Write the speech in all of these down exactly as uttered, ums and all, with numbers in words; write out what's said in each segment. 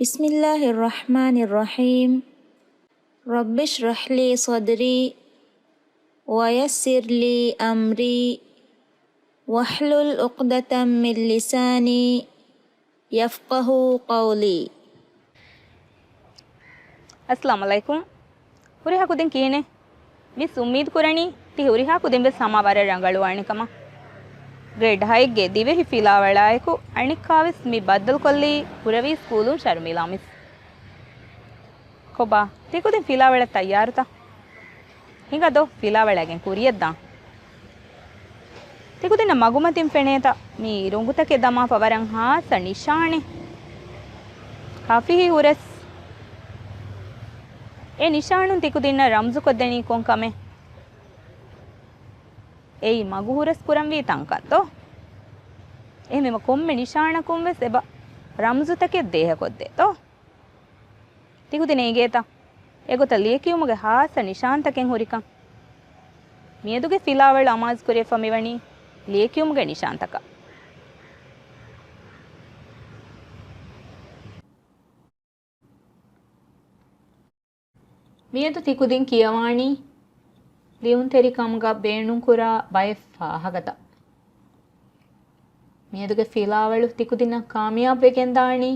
بسم الله الرحمن الرحيم. رب اشرح لي صدري ويسر لي أمري واحلل عقدة من لساني يفقهوا قولي. އައްސަލާމު ޢަލައިކުމް. ހުރިހާ ކުދިން ކިހިނެއް؟ މިސް އުއްމީދު ކުރަނީ ތި ހުރިހާ ކުދިން ވެސް ހަމަ ވަރަށް ރަނގަޅުވާނެ ކަމަށް. ގްރޭޑް ހައެއްގެ ދިވެހި ފިލާވަޅާއެކު އަނެއްކާވެސް މި ބައްދަލުކޮށްލީ ހުރެވި ސްކޫލުން ޝަރުމީލާ މިސް. ކޮބާ، ތިކުދިން ފިލާވަޅަށް ތައްޔާރުތަ؟ ހިނގާ ދޯ، ފިލާވަޅައިގެން ކުރިއަށްދާން. ތިކުދިންނަށް މަގުމަތިން ފެނޭތަ މި ރޮނގުތަކެއް ދަމާފަ ވަރަށް ހާއްސަ ނިޝާނެއް. ކަފިހި ހުރެސް. އެ ނިޝާނުން ތިކުދިންނަށް ރަމްޒުކޮށްދެނީ ކޮން ކަމެއް؟ އެއީ މަގު ހުރެސް ކުރަންވީ ތަންކަން ދޯ؟ އެހެންވީމަ ކޮންމެ ނިޝާނަކުން ވެސް އެބަ ރަމްޒުތަކެއް ދޭހަކޮށްދޭ ދޯ؟ ތިކުދިން އެނގޭތަ އެގޮތަށް ލިޔެކިޔުމުގެ ހާއްސަ ނިޝާންތަކެއް ހުރިކަން؟ މިއަދުގެ ފިލާވަޅު އަމާޒުކުރިޔަފަ މިވަނީ ލިޔެކިޔުމުގެ ނިޝާންތަކަށް. މިއަދު ތިކުދިން ކިޔަވާނީ ލިޔުންތެރިކަމުގަ ބޭނުންކުރާ ބައެއް ފާހަގަތައް. މިއަދުގެ ފިލާވަޅު ތިކުދިންނަށް ކާމިޔާބުވެގެންދާނީ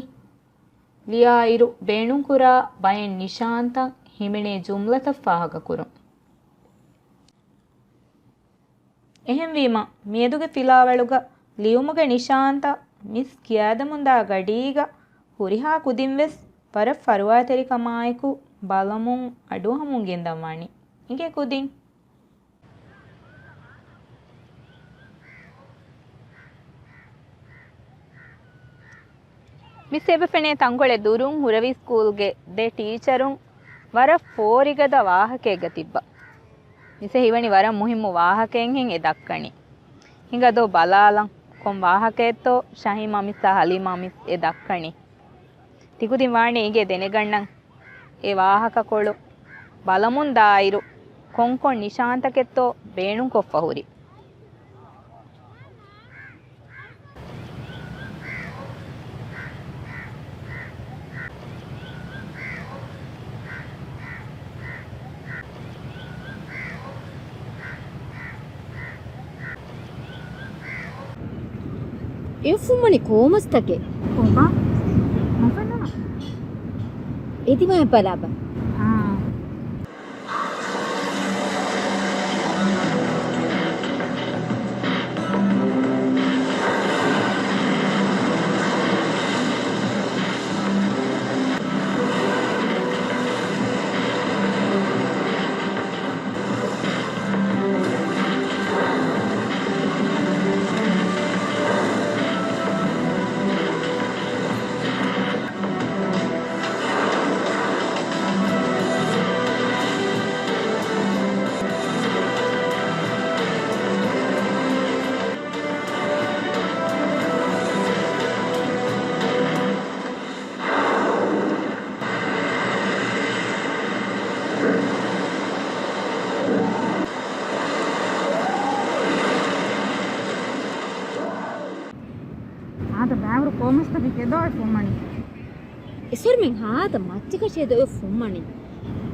ލިޔާއިރު ބޭނުންކުރާ ބައެއް ނިޝާންތައް ހިމެނޭ ޖުމްލަތައް ފާހަގަކުރުން. އެހެންވީމަ، މިއަދުގެ ފިލާވަޅުގަ ލިޔުމުގެ ނިޝާންތައް މިސް ކިޔާދެމުންދާ ގަޑީގަ ހުރިހާ ކުދިން ވެސް ވަރަށް ފަރުވާތެރިކަމާއެކު ބަލަމުން އަޑުއަހަމުން ގެންދަންވާނީ. އިނގޭ ކުދިން. މިސް އެބަ ފެނޭ ތަންކޮޅެއް ދުރުން ހުރެވި ސްކޫލްގެ ދެ ޓީޗަރުން ވަރަށް ފޯރިގަދަ ވާހަކައެއްގަ ތިއްބަ. މިސް އެ ހީވަނީ ވަރަށް މުހިއްމު ވާހަކައެއްހެން އެ ދައްކަނީ. ހިނގާ ދޯ ބަލާލަން، ކޮން ވާހަކައެއްތޯ ޝަހީމާ މިސްއާ ހަލީމާ މިސް އެ ދައްކަނީ. ތިކުދިން ވާނެ އިނގޭ ދެނެގަންނަން. އެ ވާހަކަކޮޅު ބަލަމުން ދާއިރު ކޮންކޮން ނިޝާންތަކެއްތޯ ބޭނުންކޮށްފަ ހުރި. އެ އުފުންމަނި ކޯމަސްތަކެއް. ކޮބާ؟ ނުފެނުނު. އެދިމާއަށް ބަލާބަ. އާ. ހާދަ ބައިވަރު ކޯމަސްތަކެއް ކެދޯ އެ ފުންމަނީ. އެ ސޮރުމެން ހާދަ މައްޗަކަށޭ ދޯ އެ ފުންމަނީ.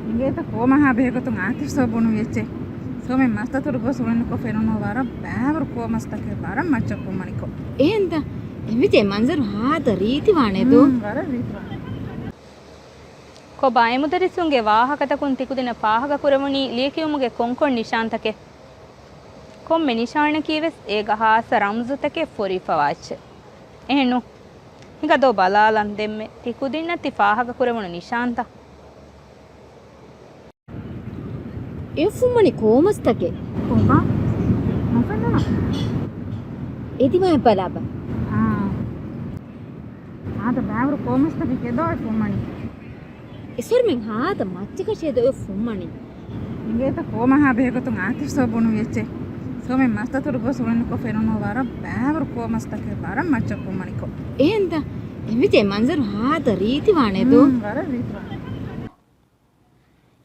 އިނގޭތަ ކޯމަހާ ބެހޭގޮތުން އާތިފް ސޯ ބުނުއްވި އެއްޗެއް. ސޯމެން މަސްތައް ތުރުގޮސް އުޅެނިކޮށް ފެނުނު ވަރަށް ބައިވަރު ކޯމަސްތަކެއް ވަރަށް މައްޗަށް ފުންމަނިކޮށް. އެހެންތަ؟ އެހެންވީތީ އެ މަންޒަރު ހާދަ ރީތިވާނެ ދޯ؟ ހުން، ވަރަށް ރީތިވާނެ. ކޮބާ އެ މުދައްރިސުންގެ ވާހަކަތަކުން ތިކުދިނަށް ފާހަގަކުރެވުނީ ލިޔެކިޔުމުގެ ކޮންކޮން ނިޝާންތަކެއް؟ ކޮންމެ ނިޝާނަކީ ވެސް އޭގަ ހާއްސަ ރަމްޒުތަކެއް ފޮރިފަވާ އެއްޗެއް. އެހެންނު؟ ހިނގާ ދޯ ބަލާލަން ދެންމެ ތިކުދިންނަށް ތި ފާހަގަކުރެވުނު ނިޝާންތައް. އެ އުފުންމަނި ކޯމަސްތަކެއް. ކޮބާ؟ ނުފެނުނު. އެދިމާއަށް ބަލާބަ. އާ. ހާދަ ބައިވަރު ކޯމަސްތަކެއް ކެދޯ އެ ފުންމަނީ. އެ ސޮރުމެން ހާދަ މައްޗަކަށޭ ދޯ އެ ފުންމަނީ. އިނގޭތަ ކޯމަހާ ބެހޭގޮތުން އާތިފް ސޯ ބުނުއްވި އެއްޗެއް. ސޯމެން މަސްތައް ތުރުގޮސް އުޅެނިކޮށް ފެނުނު ވަރަށް ބައިވަރު ކޯމަސްތަކެއް ވަރަށް މައްޗަށް ފުންމަނިކޮށް. އެހެންތަ؟ އެހެންވީތީ އެ މަންޒަރު ހާދަ ރީތިވާނެ ދޯ؟ ހުން، ވަރަށް ރީތިވާނެ.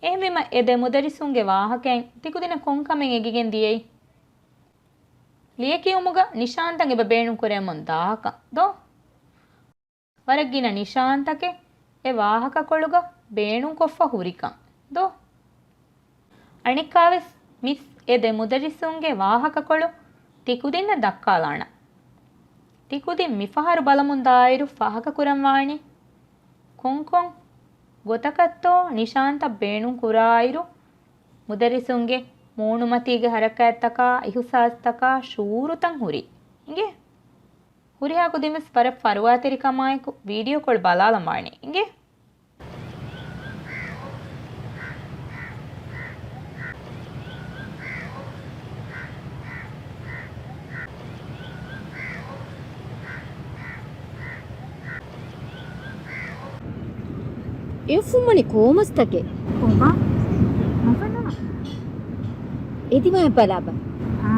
އެހެންވީމަ އެ ދެ މުދައްރިސުންގެ ވާހަކައިން ތިކުދިނަށް ކޮން ކަމެއް އެނގިގެން ދިޔައީ؟ ލިޔެކިޔުމުގަ ނިޝާންތައް އެބަ ބޭނުން ކުރެވެމުން ދާކަން ދޯ؟ ވަރަށް ގިނަ ނިޝާންތަކެއް އެ ވާހަކަކޮޅުގަ ބޭނުންކޮށްފަ ހުރިކަން ދޯ؟ އަނެއްކާވެސް މިސް އެ ދެ މުދައްރިސުންގެ ވާހަކަކޮޅު ތިކުދިންނަށް ދައްކާލާނަން. ތިކުދިން މިފަހަރު ބަލަމުން ދާއިރު ފާހަގަކުރަންވާނީ ކޮންކޮން ގޮތަކަށްތޯ ނިޝާންތައް ބޭނުން ކުރާއިރު، މުދައްރިސުންގެ މޫނުމަތީގެ ހަރަކާތްތަކާ އިހުސާސްތަކާ ޝުޢޫރުތައް ހުރީ. އިނގޭ؟ ހުރިހާ ކުދިންވެސް ވަރަށް ފަރުވާތެރިކަމާއެކު ވީޑިއޯ ކޮޅު ބަލާލަން ވާނެ. އިނގޭ؟ އެ އުފުންމަނީ ކޯމަސްތަކެއް؟ ކޮބާ؟ ނުފެނުނު. އެ ދިމާއަށް ބަލާބަ. އާ.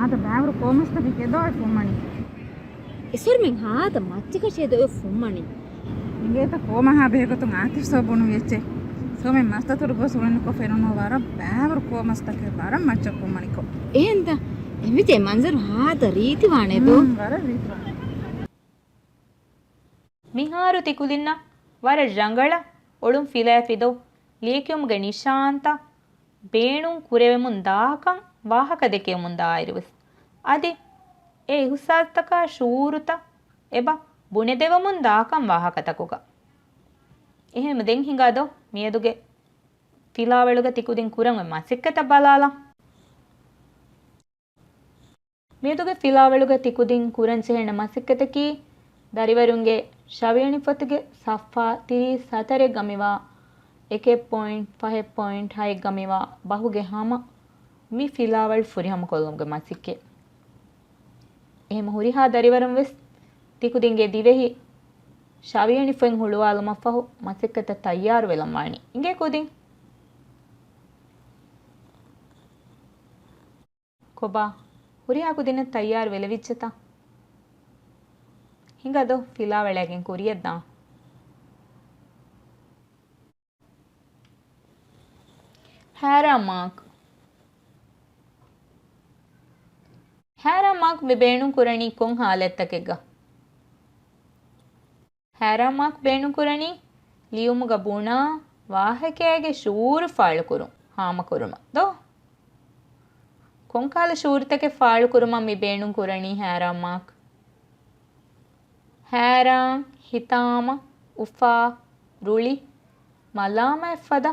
ހާދަ ބައިވަރު ކޯމަސްތަކެއް ކެދޯ އެ ފުންމަނީ. އެ ސޮރުމެން ހާދަ މައްޗަކަށޭ ދޯ އެ ފުންމަނީ. އިނގޭތަ ކޯމަހާ ބެހޭގޮތުން އާތިފް ސޯ ބުނު އެއްޗެއް. ސޯމެން މަސްދަތުރު ގޮސް އުޅެނިކޮށް ފެނުނު ވަރަށް ބައިވަރު ކޯމަސްތަކެއް، ވަރަށް މައްޗަށް ފުންމަނިކޮށް. އެހެންތަ؟ އެމިތޭ މަންޒަރު ހާދަ ރީތިވާނެ ދޯ. ހުން، ވަރަށް ރީތިވާނެ. މިހާރު ތިކުދިންނަށް ވަރަށް ރަނގަޅަށް އޮޅުން ފިލައިފި ދޯ؟ ލިޔެކިޔުމުގެ ނިޝާންތައް ބޭނުން ކުރެވެމުން ދާކަން ވާހަކަ ދެކެވެމުން ދާއިރުވެސް، އަދި އެ އިހުސާސްތަކާ ޝުޢޫރުތައް އެބަ ބުނެދެވެމުން ދާކަން ވާހަކަތަކުގަ. އެހެން ދެން ހިނގާ ދޯ މިއަދުގެ ފިލާވަޅުގަ ތިކުދިން ކުރަން އޮތް މަސައްކަތަށް ބަލާލަން. މިއަދުގެ ފިލާވަޅުގަ ތިކުދިން ކުރަން ޖެހޭނެ މަސައްކަތަކީ، ދަރިވަރުންގެ ޝަވިޔަނިފޮތުގެ ސަފްހާ ތިރީސް ހަތަރެއްގަ މިވާ އެކެއް ޕޮއިންޓް ފަހެއް ޕޮއިންޓް ހައެއްގަ މިވާ ބަހުގެ ހަމަ މި ފިލާވަޅު ފުރިހަމަކޮށްލުމުގެ މަސައްކަތް. އެހެން ހުރިހާ ދަރިވަރުން ވެސް ތިކުދިންގެ ދިވެހި ޝަވިޔަނިފޮތް ހުޅުވާލުމަށްފަހު މަސައްކަތަށް ތައްޔާރު ވެލަން ވާނީ. އިނގޭ ކުދިން. ކޮބާ؟ ހުރިހާ ކުދިންނަށް ތައްޔާރު ވެލެވިއްޖެތަ؟ ހިނގާ ދޯ ފިލާވަޅައިގެން ކުރިޔަށްދާން. ހައިރާން މާކް. ހައިރާން މާކް މި ބޭނުން ކުރަނީ ކޮން ހާލަތްތަކެއްގަ؟ ހައިރާން މާކް ބޭނުން ކުރަނީ ލިޔުމުގަ ބުނާ ވާހަކައިގެ ޝުޢޫރު ފާޅުކުރުން ހާމަކުރުމަށް ދޯ؟ ކޮންކަހަލަ ޝުޢޫރުތަކެއް ފާޅުކުރުމަށް މި ބޭނުން ކުރަނީ ހައިރާން މާކް؟ ހައިރާން، ހިތާމަ، އުފާ، ރުޅި، މަލާމާތް ފަދަ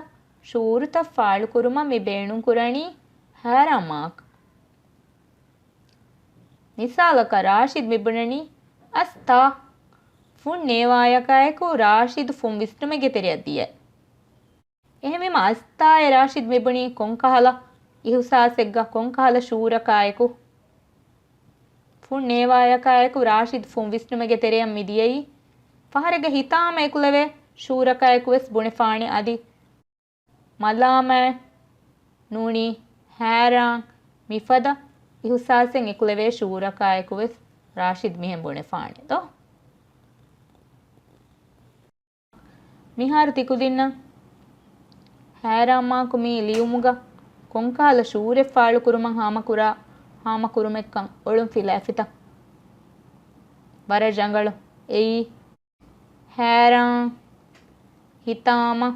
ޝުޢޫރުތައް ފާޅުކުރުމަށް މި ބޭނުން ކުރަނީ ހައިރާން މާކް. މިސާލަކަށް ރާޝިދް މިބުނަނީ އަސްތާ. ފުން ނޭވާޔަކާއެކު ރާޝިދު ފުން ވިސްނުމެއްގެ ތެރެއަށް ދިޔަ. އެހެންވީމަ އަސްތާއޭ ރާޝިދް މިބުނީ ކޮންކަހަލަ އިހުސާސެއްގަ ކޮންކަހަލަ ޝުޢޫރަކާއެކު؟ ފުން ނޭވާޔަކާއެކު ރާޝިދް ފުން ވިސްނުމެއްގެ ތެރެއަށް މި ދިޔައީ. ފަހަރެއްގަ ހިތާމަ އެކުލެވޭ ޝުޢޫރަކާއެކު ވެސް ބުނެފާނެ އަދި މަލާމާތް ނޫނީ ހައިރާން މިފަދަ އިހުސާސެއް އެކުލެވޭ ޝުޢޫރަކާއެކު ވެސް ރާޝިދް މިހެން ބުނެފާނެ ދޯ؟ މިހާރު ތިކުދިންނަށް ހައިރާން މާކު މި ލިޔުމުގަ ކޮންކަހަލަ ޝުޢޫރެއް ފާޅުކުރުމަށް ހާމަކުރާ، ހާމަކުރުމެއްކަން އޮޅުން ފިލައިފިތަ؟ ވަރަށް ރަނގަޅު. އެއީ، ހައިރާން، ހިތާމަ،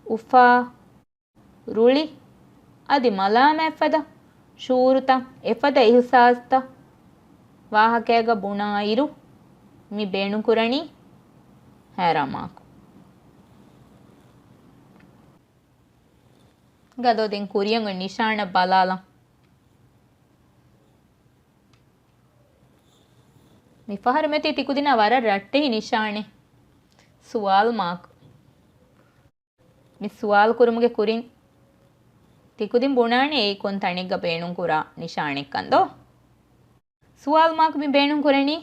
އުފާ، ރުޅި، އަދި މަލާމާތް ފަދަ ޝުޢޫރުތައް، އެފަދަ އިހުސާސްތައް ވާހަކައިގަ ބުނާއިރު، މި ބޭނުންކުރަނީ ހައިރާން މާކު. ހިނގާ ދޯ ދެން ކުރިޔަށް އޮތް ނިޝާން ބަލާލަން. މިފަހަރު މިއޮތީ ތިކުދިންނަށް ވަރަށް ރައްޓެހި ނިޝާނެއް. ސުވާލު މާކް. މި ސުވާލު ކުރުމުގެ ކުރިން ތިކުދިން ބުނާނެ އެއީ ކޮން ތަނެއްގަ ބޭނުންކުރާ ނިޝާނެއްކަން ދޯ؟ ސުވާލު މާކް މި ބޭނުންކުރަނީ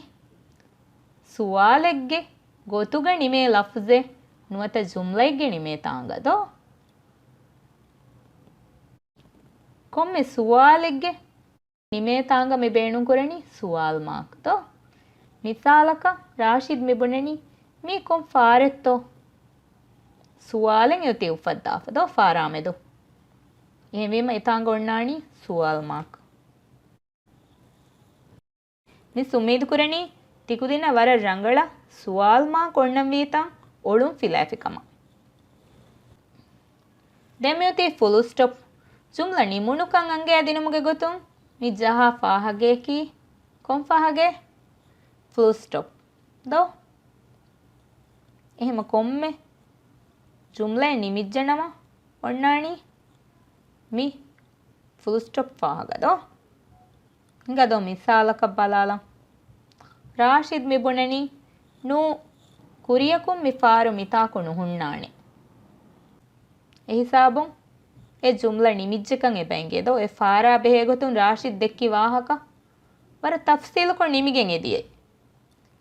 ސުވާލެއްގެ ގޮތުގަ ނިމޭ ލަފްޒެއް ނުވަތަ ޖުމްލައެއްގެ ނިމޭ ތާނގަ ދޯ؟ ކޮންމެ ސުވާލެއްގެ ނިމޭ ތާނގަ މި ބޭނުންކުރަނީ ސުވާލު މާކް ދޯ؟ މިސާލަކަށް ރާޝިދް މި ބުނަނީ، "މީ ކޮން ފާރެއްތޯ؟" ސުވާލެއް އޮތީ އުފައްދާފަ ދޯ ފާރާމެދު. އެހެންވީމަ އެތާނގަ އޮންނާނީ ސުވާލު މާކް. މިސް އުއްމީދުކުރަނީ ތިކުދިންނަށް ވަރަށް ރަނގަޅަށް ސުވާލު މާކް އޮންނަންވީތަން އޮޅުން ފިލައިފި ކަމަށް. ދެން މިއޮތީ ފުލު ސްޓޮޕް. ޖުމްލަ ނިމުނުކަން އަންގައިދިނުމުގެ ގޮތުން މި ޖަހާ ފާހަގައަކީ ކޮން ފާހަގައެއް؟ ފުލު ސްޓޮޕް ދޯ؟ އެހެމަ ކޮންމެ ޖުމްލައެއް ނިމިއްޖެނަމަ އޮންނާނީ މި ފުލު ސްޓޮޕް ފާހަގަ ދޯ؟ ހިނގާ ދޯ މިސާލަކަށް ބަލާލަން. ރާޝިދް މި ބުނަނީ، ނޫ، ކުރިޔަކުން މި ފާރު މިތާކު ނުހުންނާނެ. އެހިސާބުން އެ ޖުމްލަ ނިމިއްޖެކަން އެބަ އެނގޭ ދޯ؟ އެ ފާރާ ބެހޭގޮތުން ރާޝިދް ދެއްކި ވާހަކަ ވަރަށް ތަފްސީލުކޮށް ނިމިގެން އެދިޔައީ.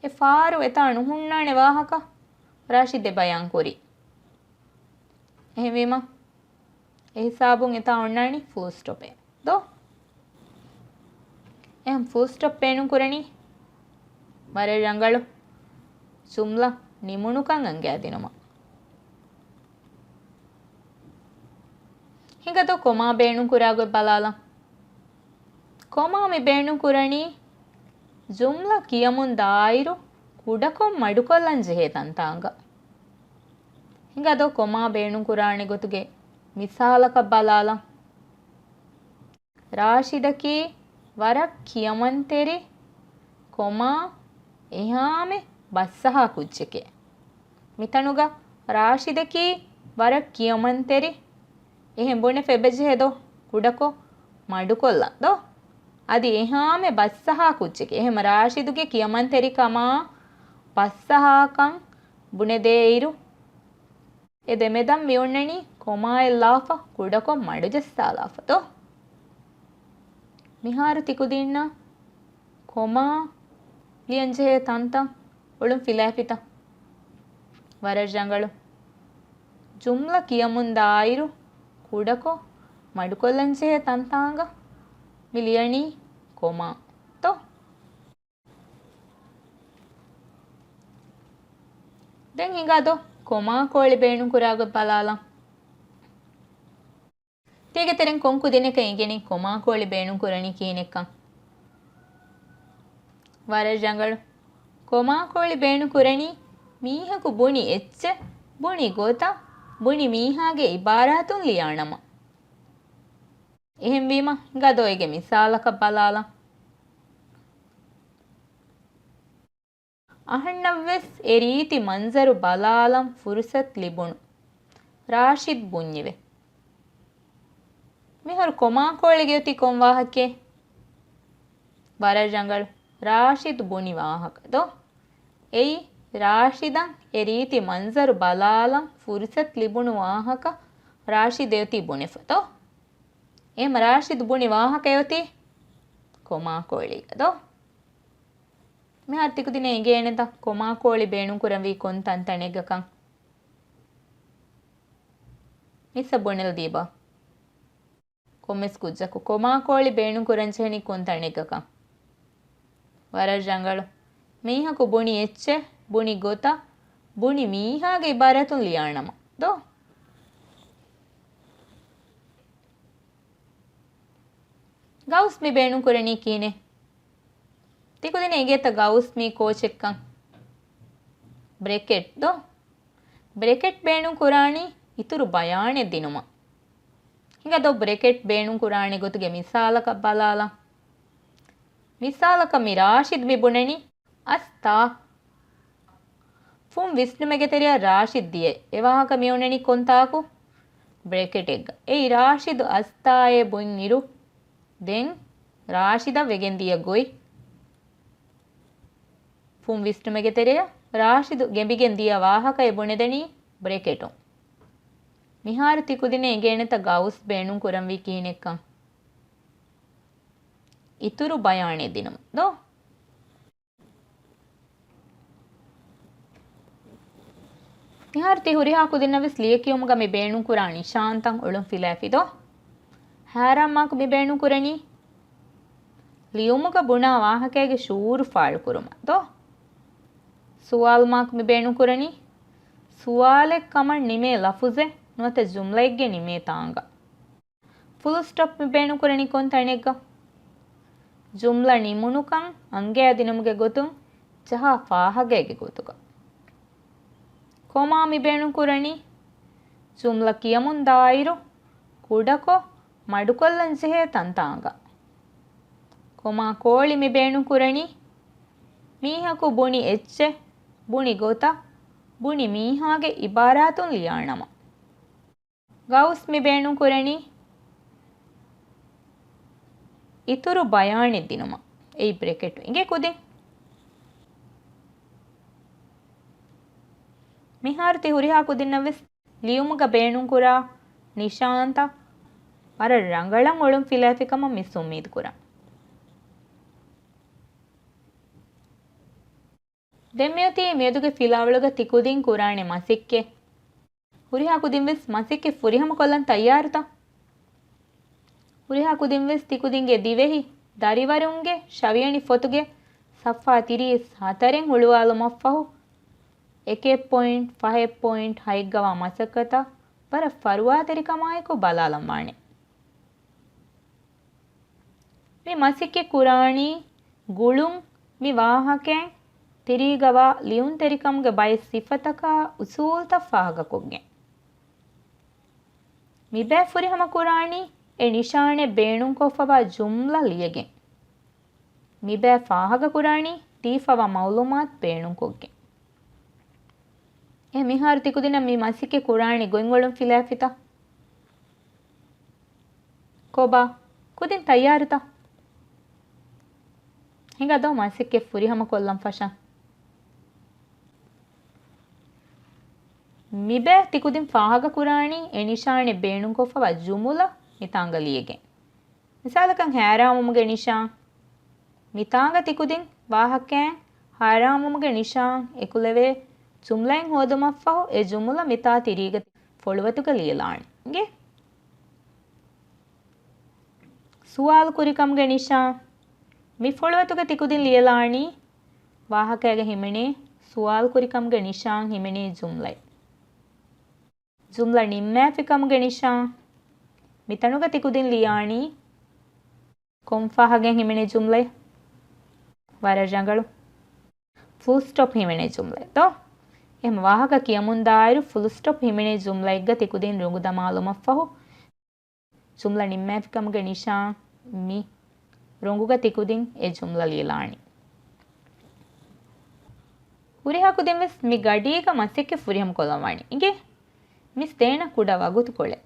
އެ ފާރު އެތާ ނުހުންނާނެ ވާހަކަ ރާޝިދް އެ ބަޔާން ކުރީ. އެހެންވީމަ، އެ ހިސާބުން އެތާ އޮންނާނީ ފުލް ސްޓޮޕެއް ދޯ؟ އެހެން ފުލް ސްޓޮޕް ބޭނުން ކުރަނީ ވަރަށް ރަނގަޅު ޖުމްލަ ނިމުނުކަން އަންގައިދިނުމަށް. ހިނގަދޯ ކޮމާ ބޭނުން ކުރާ ގޮތް ބަލާލަން. ކޮމާ މި ބޭނުން ކުރަނީ ޖުމްލަ ކިޔަމުން ދާއިރު ކުޑަކޮށް މަޑުކޮށްލަން ޖެހޭ ތަންތާނގަ. ހިނގަދޯ ކޮމާ ބޭނުން ކުރާނެ ގޮތުގެ މިސާލަކަށް ބަލާލަން. ރާޝިދަކީ ވަރަށް ކިޔަމަންތެރި ކޮމާ އެހާމެ ބައްސަހާ ކުއްޖެކޭ. މިތަނުގަ ރާޝިދަކީ ވަރަށް ކިޔަމަންތެރި އެހެން ބުނެފަ އެބަޖެހޭ ދޯ؟ ކުޑަކޮށް މަޑުކޮށްލަން ދޯ؟ އަދި އެހާމެ ބައްސަހާ ކުއްޖެކޭ. އެހެން ރާޝިދުގެ ކިޔަމަންތެރިކަމާ ބައްސަހާކަން ބުނެދޭއިރު، އެ ދެމެދަށް މިއޮންނަނީ ކޮމާއެއް ލާފަ ކުޑަކޮށް މަޑުޖައްސާލާފަ ދޯ؟ މިހާރު ތިކުދިންނަށް ކޮމާ ލިޔަންޖެހޭ ތަންތަން އޮޅުން ފިލައިފިތަ؟ ވަރަށް ރަނގަޅު. ޖުމްލަ ކިޔަމުން ދާއިރު ކުޑަކޮށް މަޑުކޮށްލަންޖެހޭ ތަންތާނގަ މި ލިޔަނީ ކޮމާ ތޯ؟ ދެން ހިނގާ ދޯ ކޮމާ ކޯޅި ބޭނުން ކުރާ ގޮތް ބަލާލަން. ތީގެ ތެރެން ކޮން ކުދިންނަކަށް އެނގެނީ ކޮމާ ކޯޅި ބޭނުން ކުރަނީ ކިހިނެއްކަން؟ ވަރަށް ރަނގަޅު. ކޮމާ ކޯޅި ބޭނުން ކުރަނީ މީހަކު ބުނި އެއްޗެއް، ބުނި ގޮތަށް، ބުނި މީހާގެ އިބާރާތުން ލިޔާނަމަ. އެހެންވީމަ، ހިނގާ ދޯ އޭގެ މިސާލަކަށް ބަލާލަން. އަހަންނަށްވެސް އެ ރީތި މަންޒަރު ބަލާލަން ފުރުސަތު ލިބުނު. ރާޝިދް ބުންޏެވެ. މިހާރު ކޮމާ ކޯޅިގެ އޮތީ ކޮން ވާހަކައެއް؟ ވަރަށް ރަނގަޅު. ރާޝިދު ބުނި ވާހަކަ ދޯ؟ އެއީ، ރާޝިދަށް އެ ރީތި މަންޒަރު ބަލާލަން ފުރުސަތު ލިބުނު ވާހަކަ ރާޝިދު އެއޮތީ ބުނެފަ ދޯ؟ އެހެމަ ރާޝިދު ބުނި ވާހަކަ އެއޮތީ ކޮމާ ކޯޅީގަ ދޯ؟ މިހާރު ތިކުދިންނަށް އެނގޭނެތަ ކޮމާ ކޯޅި ބޭނުން ކުރަންވީ ކޮން ތަންތަނެއްގަކަން؟ މިސްއަށް ބުނެލަދީބަ. ކޮންމެސް ކުއްޖަކު ކޮމާ ކޯޅި ބޭނުން ކުރަން ޖެހެނީ ކޮން ތަނެއްގަކަން؟ ވަރަށް ރަނގަޅު. މީހަކު ބުނި އެއްޗެއް، ބުނި ގޮތަށް، ބުނި މީހާގެ އިބާރާތުން ލިޔާނަމަ ދޯ؟ ގައުސް މި ބޭނުން ކުރަނީ ކިހިނެއް؟ ތިކުދިންނަށް އެނގޭތަ ގައުސް މީ ކޯޗެއްކަން؟ ބްރެކެޓް ދޯ؟ ބްރެކެޓް ބޭނުން ކުރާނީ އިތުރު ބަޔާނެއް ދިނުމަށް. ހިނގަދޯ ބްރެކެޓް ބޭނުން ކުރާނެ ގޮތުގެ މިސާލަކަށް ބަލާލަން. މިސާލަކަށް މި ރާޝިދް މި ބުނަނީ އަސްތާ. ފުން ވިސްނުމެއްގެ ތެރެއަށް ރާޝިދް ދިޔަ އެ ވާހަކަ މިއޮންނަނީ ކޮންތާކު؟ ބްރެކެޓެއްގަ. އެއީ ރާޝިދު އަސްތާއޭ ބުންއިރު، ދެން ރާޝިދަށް ވެގެން ދިޔަ ގޮތް. ވިސްނުމެއްގެ ތެރެއަށް ރާޝިދު ގެނބިގެން ދިޔަ ވާހަކައެއް ބުނެދެނީ ބްރެކެޓުން. މިހާރު ތިކުދިންނަށް އެނގޭނެތަ ގައުސް ބޭނުން ކުރަންވީ ކިހިނެއްކަން؟ އިތުރު ބަޔާނެއް ދިނުމަށް ދޯ؟ މިހާރު ތި ހުރިހާ ކުދިންނަށް ވެސް ލިޔެކިޔުމުގަ މި ބޭނުން ކުރާ ނިޝާންތައް އޮޅުން ފިލާފި ދޯ؟ ހައިރާން މާކު މި ބޭނުން ކުރަނީ ލިޔުމުގަ ބުނާ ވާހަކައިގެ ޝުޢޫރު ފާޅުކުރުމަށް ދޯ؟ ސުވާލު މާކު މި ބޭނުން ކުރަނީ ސުވާލެއް ކަމަށް ނިމޭ ލަފުޒެއް ނުވަތަ ޖުމްލައެއްގެ ނިމޭ ތާނގަ. ފުލް ސްޓޮޕް މި ބޭނުން ކުރަނީ ކޮން ތަނެއްގަ؟ ޖުމްލަ ނިމުނުކަން އަންގައިދިނުމުގެ ގޮތުން ޖަހާ ފާހަގައިގެ ގޮތުގަ. ކޮމާ މި ބޭނުން ކުރަނީ ޖުމްލަ ކިޔަމުން ދާއިރު ކުޑަކޮށް މަޑުކޮށްލަން ޖެހޭ ތަންތާނގަ. ކޮމާ ކޯޅި މި ބޭނުން ކުރަނީ މީހަކު ބުނި އެއްޗެއް، ބުނި ގޮތަށް، ބުނި މީހާގެ އިބާރާތުން ލިޔާނަމަ. ގައުސް މި ބޭނުން ކުރަނީ އިތުރު ބަޔާނެއް ދިނުމަށް. އެއީ ބްރެކެޓު އިނގޭ ކުދިން. މިހާރު ތި ހުރިހާ ކުދިންނަށް ވެސް ލިޔުމުގަ ބޭނުންކުރާ ނިޝާންތައް ވަރަށް ރަނގަޅަށް އޮޅުން ފިލާފިކަމަށް މިސް އުއްމީދު ކުރަން. ދެން މިއޮތީ މިއަދުގެ ފިލާވަޅުގަ ތި ކުދިން ކުރާނެ މަސައްކަތް. ހުރިހާ ކުދިން ވެސް މަސައްކަތް ފުރިހަމަ ކޮށްލަން ތައްޔާރުތަ؟ ހުރިހާ ކުދިން ވެސް ތި ކުދިންގެ ދިވެހި ދަރިވަރުންގެ ޝަވިޔަނި ފޮތުގެ ޞަފްޙާ ތިރީސް ހަތަރެއް ހުޅުވާލުމަށްފަހު، އެކެއް ޕޮއިންޓް ފަހެއް ޕޮއިންޓް ހައެއްގަވާ މަސައްކަތަށް ވަރަށް ފަރުވާތެރިކަމާއެކު ބަލާލަން ވާނެ. މި މަސައްކަތް ކުރާނީ ގުޅުން މި ވާހަކައިން ތިރީގަވާ ލިޔުންތެރިކަމުގެ ބައެއް ސިފަތަކާ އުސޫލްތައް ފާހަގަކޮށްގެން. މިބައި ފުރިހަމަ ކުރާނީ އެ ނިޝާނެއް ބޭނުންކޮށްފަވާ ޖުމްލަ ލިޔެގެން. މިބައި ފާހަގަކުރާނީ ދީފަވާ މައުލޫމާތު ބޭނުންކޮށްގެން. އެ މިހާރު ތިކުދިންނަށް މި މަސައްކަތް ކުރާނެ ގޮތް އޮޅުން ފިލާފިތަ؟ ކޮބާ؟ ކުދިން ތައްޔާރުތަ؟ ހިނގާ ދޯ މަސައްކަތް ފުރިހަމަ ކޮށްލަން ފަށަން. މިބައި ތިކުދިން ފާހަގަކުރާނީ އެ ނިޝާނެއް ބޭނުންކޮށްފަވާ ޖުމުލަ މިތާނގަ ލިޔެގެން. މިސާލަކަށް ހައިރާންވުމުގެ ނިޝާން. މިތާނގަ ތިކުދިން ވާހަކައިން ހައިރާންވުމުގެ ނިޝާން އެކުލެވޭ ޖުމްލައެއް ހޯދުމަށްފަހު އެ ޖުމުލަ މިތާ ތިރީގަ ފޮޅުވަތުގަ ލިޔެލާނީ. އިނގޭ؟ ސުވާލު ކުރިކަމުގެ ނިޝާން. މި ފޮޅުވަތުގަ ތިކުދިން ލިޔެލާނީ ވާހަކައިގަ ހިމެނޭ ސުވާލު ކުރިކަމުގެ ނިޝާން ހިމެނޭ ޖުމްލައެއް. ޖުމްލަ ނިންމާފިކަމުގެ ނިޝާން. މިތަނުގަ ތިކުދިން ލިޔާނީ ކޮން ފާހަގައެއް ހިމެނޭ ޖުމްލައެއް؟ ވަރަށް ރަނގަޅު. ފުލް ސްޓޮޕް ހިމެނޭ ޖުމްލައެއް ދޯ؟ އެހެން ވާހަކަ ކިޔަމުންދާއިރު ފުލް ސްޓޮޕް ހިމެނޭ ޖުމްލައެއްގަ ތިކުދިން ރޮނގު ދަމާލުމަށްފަހު، ޖުމްލަ ނިންމާފިކަމުގެ ނިޝާން މި ރޮނގުގަ ތިކުދިން އެ ޖުމްލަ ލިޔެލާނީ. ހުރިހާ ކުދިން ވެސް މި ގަޑީގަ މަސައްކަތް ފުރިހަމަ ކޮށްލަން ވާނެ. އިނގޭ؟ މިސް ދޭނަ ކުޑަ ވަގުތުކޮޅެއް.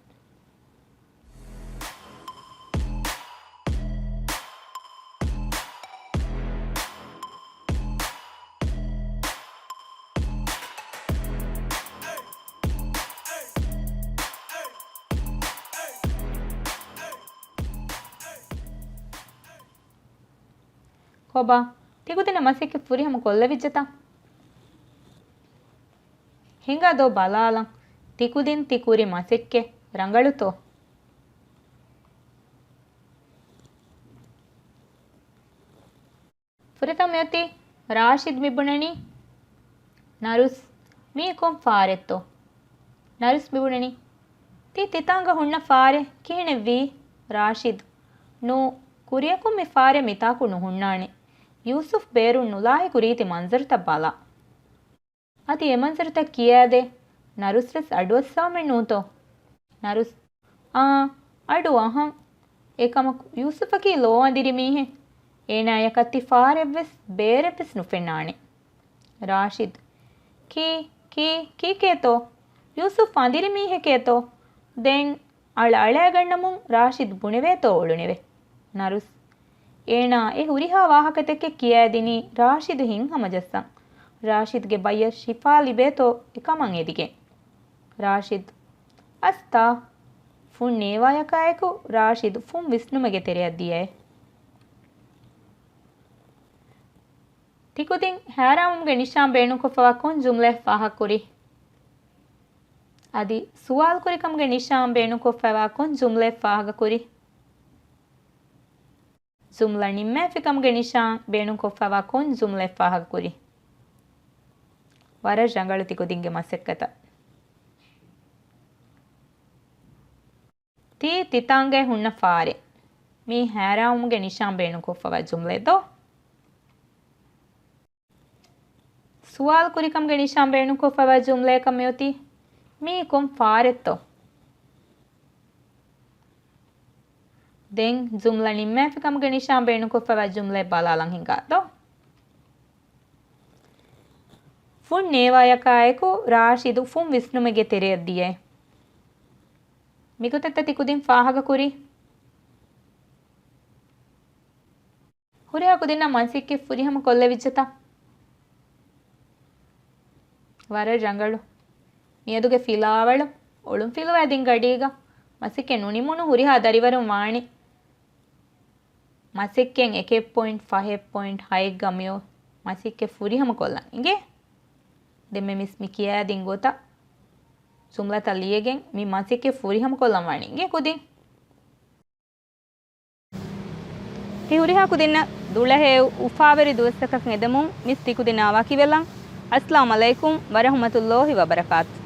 ކޮބާ؟ ތިކުދިންނަށް މަސައްކަތް ފުރިހަމަ ކޮށްލެވިއްޖެތަ؟ ހިނގާ ދޯ ބަލާލަން. ތިކުދިން ތި ކުރި މަސައްކަތް ރަނގަޅުތޯ؟ ފުރަތަމަ މިއޮތީ ރާޝިދް މިބުނަނީ، ނަރުސް، މީ ކޮން ފާރެއްތޯ؟ ނަރުސް މިބުނަނީ، ތީ ތިތާނގަ ހުންނަ ފާރެއް ކިހިނެއްވީ؟ ރާޝިދް، ނޫ، ކުރިޔަކުން މި ފާރެއް މިތާކު ނުހުންނާނެ. ޔޫސުފް ބޭރުން ނުލާހިކު ރީތި މަންޒަރުތައް ބަލާ. އަދި އެ މަންޒަރުތައް ކިޔާދޭ. ނަރުސްވެސް އަޑުއައްސަވަމެއް ނޫންތޯ؟ ނަރުސް، އާ، އަޑު އަހަން. އެކަމަކު ޔޫސުފަކީ ލޯ އަނދިރި މީހެއް. އޭނާޔަކަށް ތި ފާރެއްވެސް ބޭރެއްވެސް ނުފެންނާނެ. ރާޝިދް، ކީ، ކީ، ކީކޭތޯ؟ ޔޫސުފް އަނދިރި މީހެކޭތޯ؟ ދެން އަޅަ އަޅައިގަންނަމުން ރާޝިދް ބުނެވޭތޯ އުޅުނެވެ. ނަރުސް، އޭނާ އެ ހުރިހާ ވާހަކަތަކެއް ކިޔައިދިނީ ރާޝިދު ހިތްހަމަޖައްސަން. ރާޝިދުގެ ބައްޔަށް ޝިފާ ލިބޭތޯ އެކަމަށް އެދިގެން. ރާޝިދު، އަސްތާ. ފުން ނޭވާޔަކާއެކު ރާޝިދު ފުން ވިސްނުމެއްގެ ތެރެއަށް ދިޔައެ. ތިކުދިން ހައިރާންވުމުގެ ނިޝާން ބޭނުންކޮށްފަވާ ކޮން ޖުމްލައެއް ފާހަގަކުރީ؟ އަދި ސުވާލުކުރިކަމުގެ ނިޝާން ބޭނުންކޮށްފައިވާ ކޮން ޖުމްލައެއް ފާހަގަކުރީ؟ ޖުމްލަ ނިންމައިފިކަމުގެ ނިޝާން ބޭނުންކޮށްފައިވާ ކޮން ޖުމްލައެއް ފާހަގަކުރީ؟ ވަރަށް ރަނގަޅު ތިކުދިންގެ މަސައްކަތަށް. ތީ ތިތާނގައި ހުންނަ ފާރެއް. މީ ހައިރާންވުމުގެ ނިޝާން ބޭނުންކޮށްފައިވާ ޖުމްލައެއް ދޯ؟ ސުވާލު ކުރިކަމުގެ ނިޝާން ބޭނުންކޮށްފައިވާ ޖުމްލައަކަށް މިއޮތީ. މީ ކޮން ފާރެއްތޯ؟ ދެން ޖުމްލަ ނިންމައިފިކަމުގެ ނިޝާން ބޭނުންކޮށްފައިވާ ޖުމްލައެއް ބަލާލަން ހިނގާ ދޯ؟ ފުން ނޭވާޔަކާއެކު ރާޝިދު ފުން ވިސްނުމެއްގެ ތެރެއަށް ދިޔައެ. މިގޮތަށްތަ ތިކުދިން ފާހަގަކުރީ؟ ހުރިހާ ކުދިންނަށް މަސައްކަތް ފުރިހަމަ ކޮށްލެވިއްޖެތަ؟ ވަރަށް ރަނގަޅު. މިއަދުގެ ފިލާވަޅު އޮޅުން ފިލުވައިދިން ގަޑީގަ މަސައްކަތް ނުނިމުނު ހުރިހާ ދަރިވަރުން ވާނެ. މަސައްކަތް އެކެއް ޕޮއިންޓް ފަހެއް ޕޮއިންޓް ހައެއްގަ މިއޮ މަސައްކަތް ފުރިހަމަ ކޮށްލަން އިނގޭ. ދެންމެ މިސް މި ކިޔައިދިން ގޮތަށް ޖުމްލަތައް ލިޔެގެން މި މަސައްކަތް ފުރިހަމަ ކޮށްލަން ވާނެ އިނގޭ ކުދިން. ތި ހުރިހާ ކުދިންނަށް ދުޅަހެޔޮ އުފާވެރި ދުވަސްތަކަކަށް އެދެމުން މިސް ތިކުދިންނާ ވަކިވެލަން. އައްސަލާމް ޢަލައިކުމް ވަރަޙްމަތުﷲ ވަބަރަކާތު.